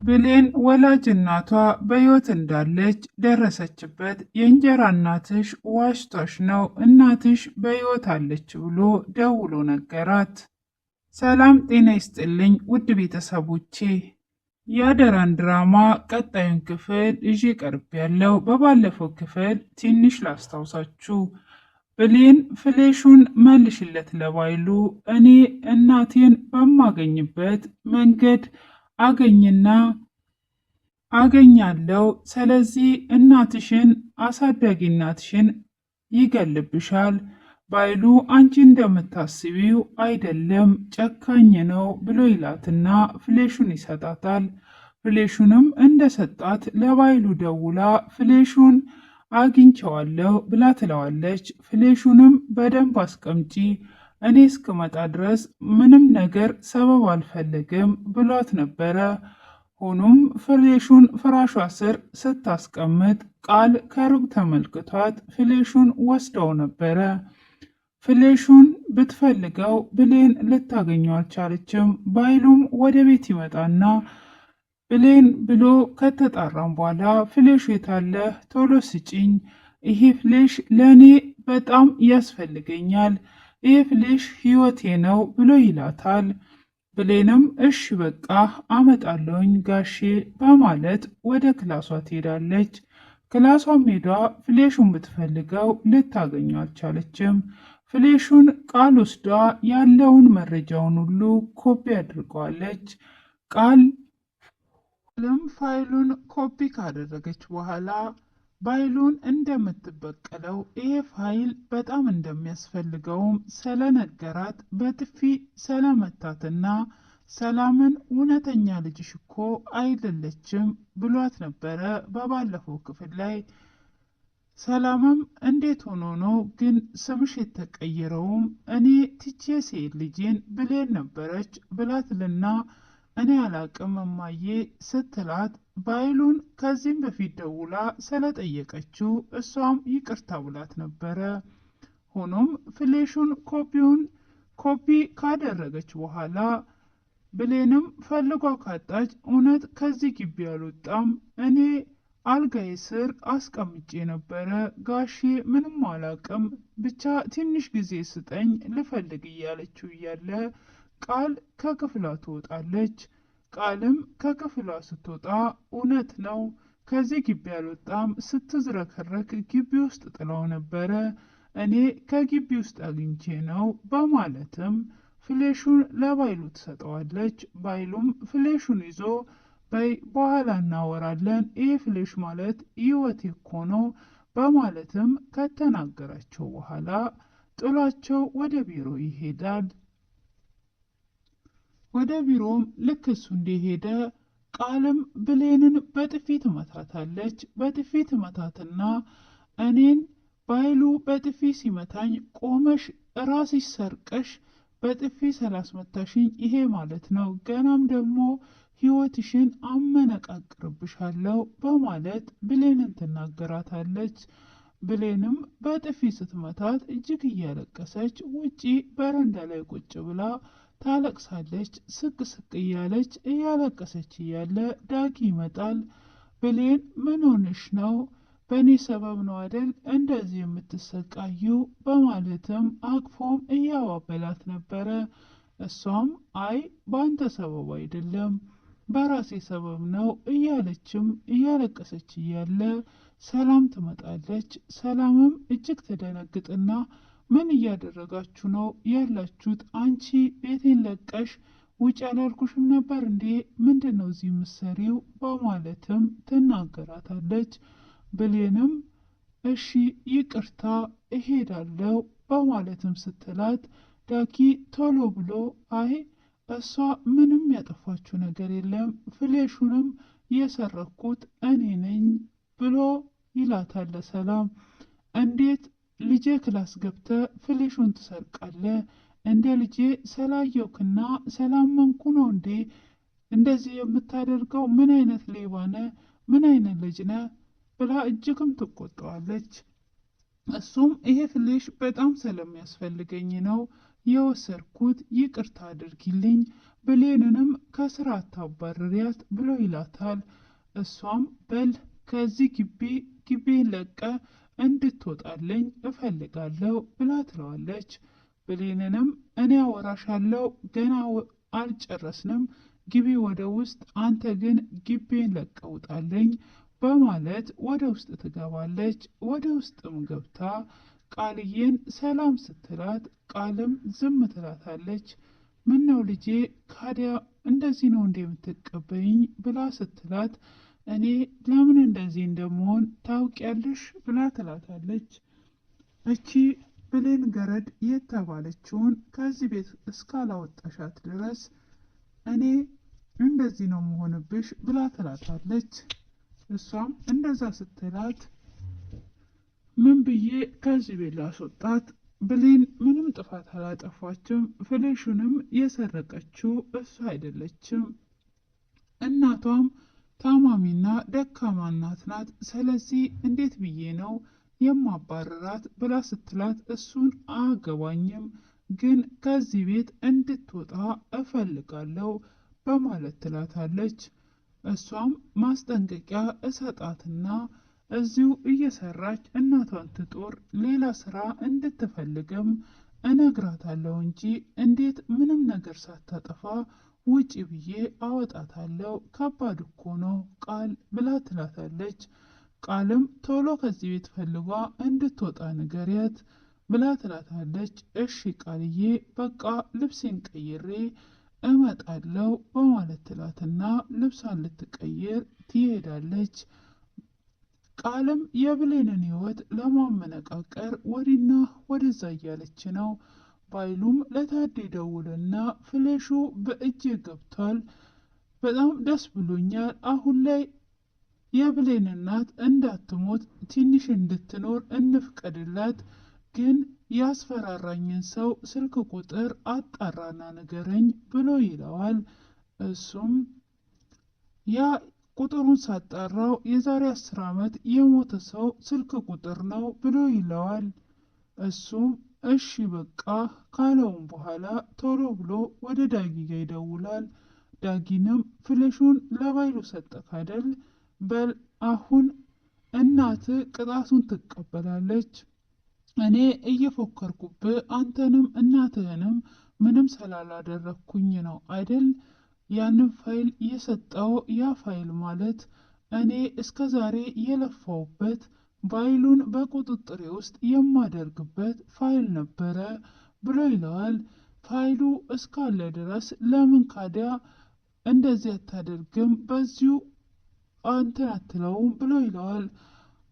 ብሌን ወላጅ እናቷ በሕይወት እንዳለች ደረሰችበት። የእንጀራ እናትሽ ዋሽቷሽ ነው፣ እናትሽ በሕይወት አለች ብሎ ደውሎ ነገራት። ሰላም ጤና ይስጥልኝ ውድ ቤተሰቦቼ፣ የአደራን ድራማ ቀጣዩን ክፍል ይዤ ቀርቤያለሁ። በባለፈው ክፍል ትንሽ ላስታውሳችሁ። ብሌን ፍሌሹን መልሽለት ለባይሉ እኔ እናቴን በማገኝበት መንገድ አገኝና አገኛለሁ። ስለዚህ እናትሽን አሳዳጊ እናትሽን ይገልብሻል። ባይሉ አንቺ እንደምታስቢው አይደለም፣ ጨካኝ ነው ብሎ ይላትና ፍሌሹን ይሰጣታል። ፍሌሹንም እንደሰጣት ለባይሉ ደውላ ፍሌሹን አግኝቸዋለሁ ብላ ትለዋለች። ፍሌሹንም በደንብ አስቀምጪ፣ እኔ እስክመጣ ድረስ ምንም ነገር ሰበብ አልፈልግም ብሏት ነበረ። ሆኖም ፍሌሹን ፍራሿ ስር ስታስቀምጥ ቃል ከሩቅ ተመልክቷት ፍሌሹን ወስደው ነበረ። ፍሌሹን ብትፈልገው ብሌን ልታገኘው አልቻለችም። ባይሉም ወደ ቤት ይመጣና ብሌን ብሎ ከተጣራም በኋላ ፍሌሹ የታለ? ቶሎ ስጭኝ፣ ይሄ ፍሌሽ ለእኔ በጣም ያስፈልገኛል፣ ይሄ ፍሌሽ ህይወቴ ነው ብሎ ይላታል። ብሌንም እሺ በቃ አመጣለሁኝ ጋሼ በማለት ወደ ክላሷ ትሄዳለች። ክላሷም ሄዷ ፍሌሹን ብትፈልገው ልታገኘው አልቻለችም። ፍሌሹን ቃል ወስዷ ያለውን መረጃውን ሁሉ ኮፒ አድርገዋለች። ቃል ም ፋይሉን ኮፒ ካደረገች በኋላ ባይሉን እንደምትበቀለው ይሄ ፋይል በጣም እንደሚያስፈልገውም ስለነገራት በጥፊ ስለመታትና ሰላምን እውነተኛ ልጅሽ እኮ አይደለችም ብሏት ነበረ በባለፈው ክፍል ላይ። ሰላምም እንዴት ሆኖ ነው ግን ስምሽ የተቀየረውም? እኔ ትቼ ሴት ልጄን ብሌን ነበረች ብላትልና እኔ አላቅም እማዬ ስትላት ባይሉን ከዚህም በፊት ደውላ ስለጠየቀችው እሷም ይቅርታ ብላት ነበረ። ሆኖም ፍሌሹን ኮፒውን ኮፒ ካደረገች በኋላ ብሌንም ፈልጓ ካጣች እውነት ከዚህ ግቢ አልወጣም፣ እኔ አልጋዬ ስር አስቀምጬ ነበረ ጋሼ፣ ምንም አላቅም፣ ብቻ ትንሽ ጊዜ ስጠኝ ልፈልግ እያለችው እያለ ቃል ከክፍሏ ትወጣለች። ቃልም ከክፍሏ ስትወጣ እውነት ነው ከዚህ ግቢ አልወጣም ስትዝረከረክ ግቢ ውስጥ ጥላው ነበረ፣ እኔ ከግቢ ውስጥ አግኝቼ ነው በማለትም ፍሌሹን ለባይሉ ትሰጠዋለች። ባይሉም ፍሌሹን ይዞ በይ በኋላ እናወራለን፣ ይህ ፍሌሽ ማለት ህይወቴ እኮ ነው በማለትም ከተናገራቸው በኋላ ጥሏቸው ወደ ቢሮ ይሄዳል። ወደ ቢሮም ልክ እሱ እንደሄደ ቃልም ብሌንን በጥፊ ትመታታለች። በጥፊ ትመታትና እኔን ባይሉ በጥፊ ሲመታኝ ቆመሽ ራስሽ ሰርቀሽ በጥፊ ስላስመታሽኝ ይሄ ማለት ነው፣ ገናም ደግሞ ህይወትሽን አመነቃቅርብሻለሁ በማለት ብሌንን ትናገራታለች። ብሌንም በጥፊ ስትመታት እጅግ እያለቀሰች ውጪ በረንዳ ላይ ቁጭ ብላ ታለቅሳለች። ስቅ ስቅ እያለች እያለቀሰች እያለ ዳጊ ይመጣል። ብሌን ምን ሆነሽ ነው? በእኔ ሰበብ ነው አይደል እንደዚህ የምትሰቃዩ? በማለትም አቅፎም እያባበላት ነበረ። እሷም አይ በአንተ ሰበብ አይደለም በራሴ ሰበብ ነው እያለችም እያለቀሰች እያለ ሰላም ትመጣለች። ሰላምም እጅግ ትደነግጥና ምን እያደረጋችሁ ነው ያላችሁት? አንቺ ቤቴን ለቀሽ ውጭ ያላልኩሽም ነበር እንዴ? ምንድን ነው እዚህ የምትሰሪው? በማለትም ትናገራታለች። ብሌንም እሺ ይቅርታ እሄዳለሁ በማለትም ስትላት ዳጊ ቶሎ ብሎ አይ እሷ ምንም ያጠፋችው ነገር የለም፣ ፍሌሹንም የሰረኩት እኔ ነኝ ብሎ ይላታል ለሰላም። እንዴት ልጄ class ገብተ ፍሌሹን ትሰርቃለህ? እንደ ልጄ ስላየውክና ስላመንኩ ነው እንዴ እንደዚህ የምታደርገው? ምን አይነት ሌባ ነህ? ምን አይነት ልጅ ነህ? ብላ እጅግም ትቆጣዋለች። እሱም ይሄ ፍሌሽ በጣም ስለሚያስፈልገኝ ነው የወሰድኩት፣ ይቅርታ አድርጊልኝ፣ ብሌንንም ከስራ አታባርሪያት ብሎ ይላታል። እሷም በል ከዚህ ግቢ ግቢን ለቀ እንድትወጣልኝ እፈልጋለሁ ብላ ትለዋለች። ብሌንንም እኔ አወራሻለሁ፣ ገና አልጨረስንም፣ ግቢ ወደ ውስጥ፣ አንተ ግን ግቢን ለቀ ውጣልኝ በማለት ወደ ውስጥ ትገባለች። ወደ ውስጥም ገብታ ቃልዬን ሰላም ስትላት ቃልም ዝም ትላታለች። ምን ነው ልጄ ካዲያ እንደዚህ ነው እንደ የምትቀበይኝ ብላ ስትላት እኔ ለምን እንደዚህ እንደመሆን ታውቂያለሽ ብላ ትላታለች። እቺ ብሌን ገረድ የተባለችውን ከዚህ ቤት እስካላወጣሻት ድረስ እኔ እንደዚህ ነው መሆንብሽ ብላ ትላታለች። እሷም እንደዛ ስትላት ምን ብዬ ከዚህ ቤት ላስወጣት? ብሌን ምንም ጥፋት አላጠፋችም። ፍሌሹንም የሰረቀችው እሷ አይደለችም። እናቷም ታማሚና ደካማ እናት ናት። ስለዚህ እንዴት ብዬ ነው የማባረራት ብላ ስትላት እሱን አያገባኝም፣ ግን ከዚህ ቤት እንድትወጣ እፈልጋለሁ በማለት ትላታለች። እሷም ማስጠንቀቂያ እሰጣትና እዚሁ እየሰራች እናቷን ትጦር፣ ሌላ ስራ እንድትፈልግም እነግራታለሁ እንጂ እንዴት ምንም ነገር ሳታጠፋ ውጪ ብዬ አወጣታለሁ? ከባድ እኮ ነው ቃል ብላ ትላታለች። ቃልም ቶሎ ከዚህ ቤት ፈልጓ እንድትወጣ ንገሪያት ብላ ትላታለች። እሺ ቃልዬ፣ በቃ ልብሴን ቀይሬ እመጣለሁ በማለት ትላትና ልብሷን ልትቀይር ትሄዳለች። ቃልም የብሌንን ሕይወት ለማመነቃቀር ወዲና ወደዛ እያለች ነው። ባይሉም ለታዴ ደውልና ፍሌሹ በእጄ ገብቷል፣ በጣም ደስ ብሎኛል። አሁን ላይ የብሌን እናት እንዳትሞት ትንሽ እንድትኖር እንፍቀድላት፣ ግን ያስፈራራኝን ሰው ስልክ ቁጥር አጣራና ንገረኝ ብሎ ይለዋል። እሱም ያ ቁጥሩን ሳጣራው የዛሬ 10 ዓመት የሞተ ሰው ስልክ ቁጥር ነው ብሎ ይለዋል። እሱም እሺ በቃ ካለውም በኋላ ቶሎ ብሎ ወደ ዳጊ ጋ ይደውላል። ዳጊንም ፍሌሹን ለባይሉ ሰጠክ አይደል? በል አሁን እናት ቅጣቱን ትቀበላለች። እኔ እየፎከርኩብህ አንተንም እናትህንም ምንም ስላላደረግኩኝ ነው አይደል ያንን ፋይል የሰጠው። ያ ፋይል ማለት እኔ እስከ ዛሬ የለፋውበት ባይሉን በቁጥጥሬ ውስጥ የማደርግበት ፋይል ነበረ ብሎ ይለዋል። ፋይሉ እስካለ ድረስ ለምን ካዲያ እንደዚህ አታደርግም? በዚሁ አንተን አትለውም ብሎ ይለዋል።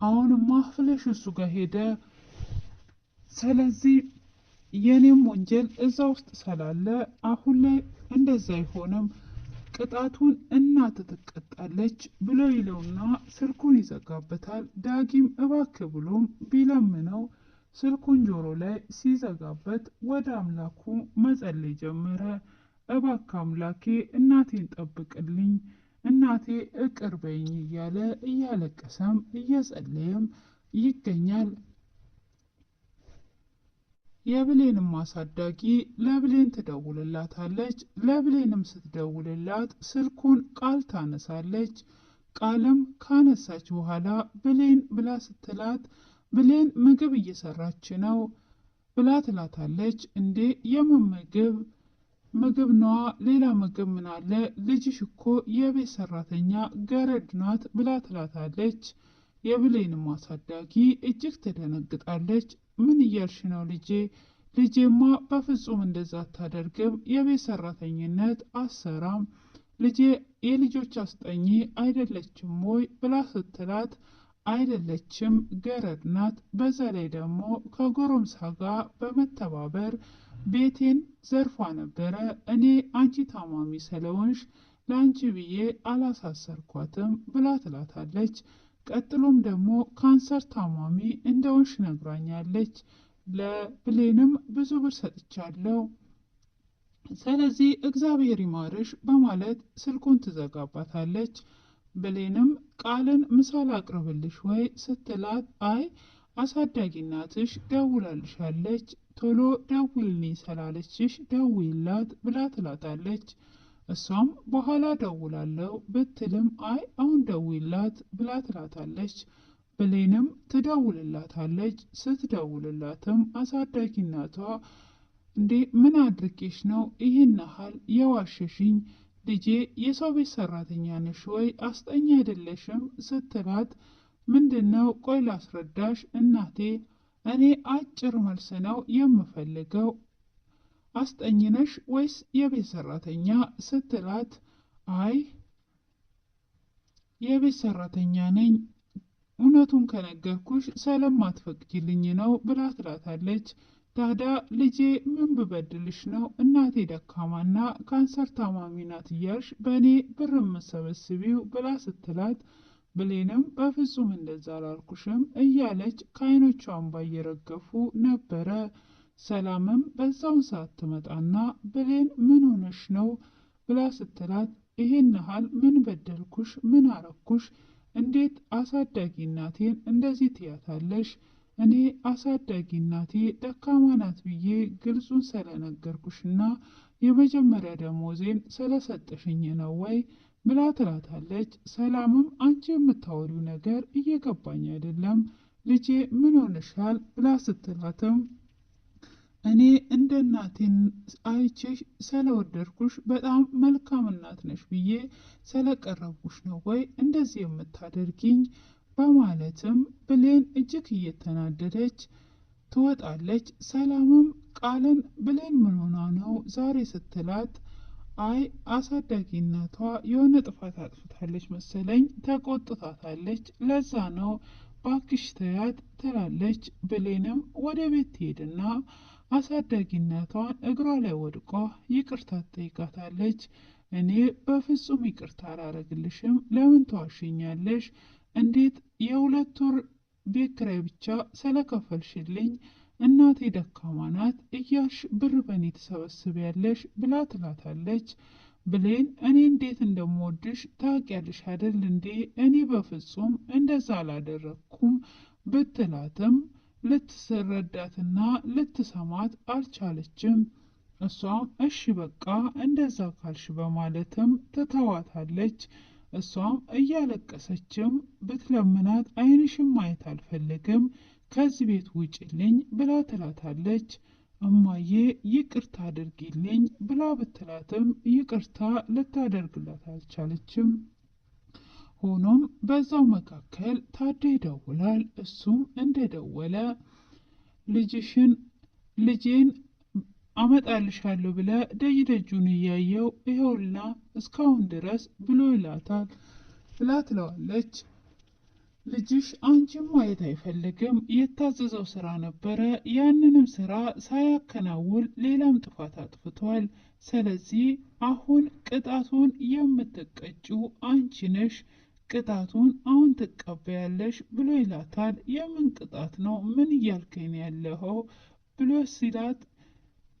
አሁንማ ፍሌሽ እሱ ጋር ሄደ። ስለዚህ የኔም ወንጀል እዛ ውስጥ ስላለ አሁን ላይ እንደዛ አይሆንም፣ ቅጣቱን እናት ትቀጣለች ብሎ ይለውና ስልኩን ይዘጋበታል። ዳጊም እባክህ ብሎም ቢለምነው ስልኩን ጆሮ ላይ ሲዘጋበት ወደ አምላኩ መጸለይ ጀመረ። እባክህ አምላኬ እናቴን ጠብቅልኝ፣ እናቴ እቅር በይኝ እያለ እያለቀሰም እየጸለየም ይገኛል። የብሌንም አሳዳጊ ለብሌን ትደውልላታለች። ለብሌንም ስትደውልላት ስልኩን ቃል ታነሳለች። ቃልም ካነሳች በኋላ ብሌን ብላ ስትላት ብሌን ምግብ እየሰራች ነው ብላ ትላታለች። እንዴ የምን ምግብ? ምግብ ነዋ፣ ሌላ ምግብ ምን አለ? ልጅሽ እኮ የቤት ሰራተኛ ገረድ ናት ብላ ትላታለች። የብሌንም አሳዳጊ እጅግ ትደነግጣለች። ምን እያልሽ ነው ልጄ? ልጄማ በፍጹም እንደዛ አታደርግም። የቤት ሰራተኝነት አሰራም። ልጄ የልጆች አስጠኚ አይደለችም ወይ ብላ ስትላት አይደለችም፣ ገረድ ናት። በዛ ላይ ደግሞ ከጎረምሳ ጋር በመተባበር ቤቴን ዘርፋ ነበረ። እኔ አንቺ ታማሚ ስለሆንሽ ለአንቺ ብዬ አላሳሰርኳትም ብላ ትላታለች። ቀጥሎም ደግሞ ካንሰር ታማሚ እንደሆንሽ ነግራኛለች። ለብሌንም ብዙ ብር ሰጥቻለሁ። ስለዚህ እግዚአብሔር ይማርሽ በማለት ስልኩን ትዘጋባታለች። ብሌንም ቃልን ምሳ ላቅርብልሽ ወይ ስትላት አይ አሳዳጊ እናትሽ ደውላልሻለች፣ ቶሎ ደውልልኝ ስላለችሽ ደውይላት ብላ ትላታለች። እሷም በኋላ ደውላለው ብትልም አይ አሁን ደውይላት ብላ ትላታለች። ብሌንም ትደውልላታለች። ስትደውልላትም አሳዳጊ እናቷ እንዴ ምን አድርጌሽ ነው ይህን ያህል የዋሸሽኝ? ልጄ የሰው ቤት ሰራተኛ ነሽ ወይ አስጠኝ አይደለሽም? ስትላት ምንድን ነው ቆይ ላስረዳሽ እናቴ፣ እኔ አጭር መልስ ነው የምፈልገው፣ አስጠኝ ነሽ ወይስ የቤት ሰራተኛ? ስትላት አይ የቤት ሰራተኛ ነኝ፣ እውነቱን ከነገርኩሽ ስለማትፈቅጂልኝ ነው ብላ ትላታለች። ታዲያ ልጄ ምን ብበድልሽ ነው እናቴ ደካማና ካንሰር ታማሚ ናት እያልሽ በእኔ ብር የምሰበስቢው ብላ ስትላት ብሌንም በፍጹም እንደዛ አላልኩሽም እያለች ከዓይኖቿ እንባ እየረገፉ ነበረ። ሰላምም በዛውን ሰዓት ትመጣና ብሌን ምን ሆነሽ ነው ብላ ስትላት ይሄን ያህል ምን በደልኩሽ? ምን አረኩሽ? እንዴት አሳዳጊ እናቴን እንደዚህ ትያታለሽ? እኔ አሳዳጊ እናቴ ደካማ ናት ብዬ ግልጹን ስለነገርኩሽና የመጀመሪያ ደሞዜን ስለሰጠሽኝ ነው ወይ ብላ ትላታለች። ሰላምም አንቺ የምታወሪው ነገር እየገባኝ አይደለም ልጄ ምን ሆነሻል ብላ ስትላትም እኔ እንደ እናቴን አይቼሽ ስለወደድኩሽ በጣም መልካም እናት ነሽ ብዬ ስለቀረብኩሽ ነው ወይ እንደዚህ የምታደርጊኝ? በማለትም ብሌን እጅግ እየተናደደች ትወጣለች። ሰላምም ቃልን ብሌን ምን ሆና ነው ዛሬ ስትላት አይ አሳዳጊ እናቷ የሆነ ጥፋት አጥፍታለች መሰለኝ ተቆጥታታለች፣ ለዛ ነው ባክሽ ተያት ትላለች። ብሌንም ወደ ቤት ትሄድና አሳዳጊ እናቷን እግሯ ላይ ወድቋ ይቅርታ ትጠይቃታለች። እኔ በፍጹም ይቅርታ አላረግልሽም፣ ለምን ተዋሽኛለሽ? እንዴት የ2 ወር ቤት ኪራይ ብቻ ስለከፈልሽልኝ እናቴ ደካማ ናት እያልሽ ብር በእኔ ትሰበስቢያለሽ? ብላ ትላታለች። ብሌን እኔ እንዴት እንደምወድሽ ታውቂያለሽ አይደል እንዴ? እኔ በፍጹም እንደዛ አላደረግኩም ብትላትም ልትረዳትና ልትሰማት አልቻለችም። እሷም እሺ በቃ እንደዛ ካልሽ በማለትም ትተዋታለች። እሷም እያለቀሰችም ብትለምናት ዓይንሽም ማየት አልፈልግም ከዚህ ቤት ውጭልኝ ብላ ትላታለች። እማዬ ይቅርታ አድርጊልኝ ብላ ብትላትም ይቅርታ ልታደርግላት አልቻለችም። ሆኖም በዛው መካከል ታዴ ይደውላል። እሱም እንደደወለ ልጅሽን ልጄን አመጣልሻለሁ ብለ ደጅ ደጁን እያየው ይኸውና እስካሁን ድረስ ብሎ ይላታል ብላ ትለዋለች። ልጅሽ አንቺን ማየት አይፈልግም። የታዘዘው ስራ ነበረ። ያንንም ስራ ሳያከናውን ሌላም ጥፋት አጥፍቷል። ስለዚህ አሁን ቅጣቱን የምትቀጪው አንቺ ነሽ። ቅጣቱን አሁን ትቀበያለሽ ብሎ ይላታል። የምን ቅጣት ነው? ምን እያልከኝ ነው ያለኸው? ብሎ ሲላት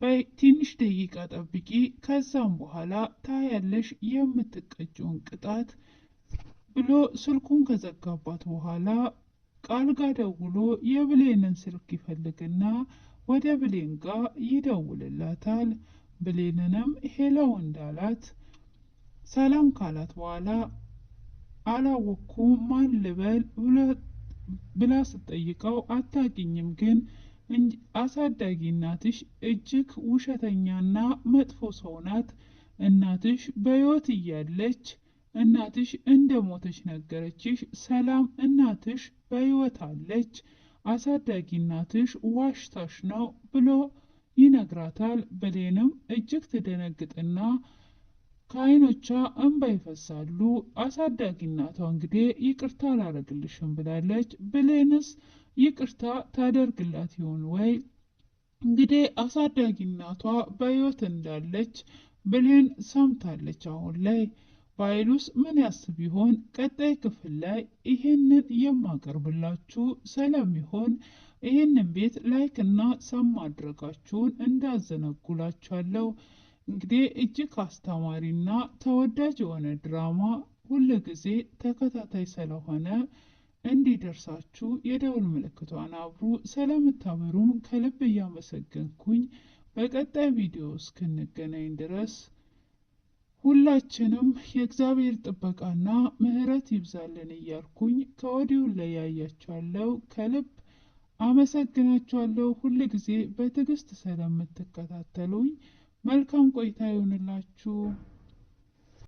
በይ ትንሽ ደቂቃ ጠብቂ፣ ከዛም በኋላ ታያለሽ የምትቀጪውን ቅጣት ብሎ ስልኩን ከዘጋባት በኋላ ቃል ጋር ደውሎ የብሌንን ስልክ ይፈልግና ወደ ብሌን ጋር ይደውልላታል። ብሌንንም hello እንዳላት ሰላም ካላት በኋላ አላወኩም ማን ልበል ብላ ስትጠይቀው አታውቂኝም፣ ግን አሳዳጊ እናትሽ እጅግ ውሸተኛና መጥፎ ሰው ናት። እናትሽ በሕይወት እያለች እናትሽ እንደ ሞተች ነገረችሽ። ሰላም እናትሽ በሕይወት አለች፣ አሳዳጊ እናትሽ ዋሽታሽ ነው ብሎ ይነግራታል። ብሌንም እጅግ ትደነግጥና ከዓይኖቿ እንባ ይፈሳሉ። አሳዳጊ እናቷ እንግዲህ ይቅርታ አላረግልሽም ብላለች። ብሌንስ ይቅርታ ታደርግላት ይሆን ወይ? እንግዲህ አሳዳጊ እናቷ በሕይወት እንዳለች ብሌን ሰምታለች። አሁን ላይ ባይሉስ ምን ያስብ ይሆን? ቀጣይ ክፍል ላይ ይህንን የማቀርብላችሁ ስለሚሆን ይህንን ቤት like እና sub ማድረጋችሁን እንዳዘነጉላችኋለሁ። እንግዲህ እጅግ አስተማሪና ተወዳጅ የሆነ ድራማ ሁል ጊዜ ተከታታይ ስለሆነ እንዲደርሳችሁ የደውል ምልክቷን አብሩ። ስለምታበሩም ከልብ እያመሰገንኩኝ በቀጣይ ቪዲዮ እስክንገናኝ ድረስ ሁላችንም የእግዚአብሔር ጥበቃና ምሕረት ይብዛልን እያልኩኝ ከወዲሁ ለያያችኋለሁ። ከልብ አመሰግናችኋለሁ። ሁል ጊዜ በትዕግስት ስለምትከታተሉኝ መልካም ቆይታ ይሁንላችሁ።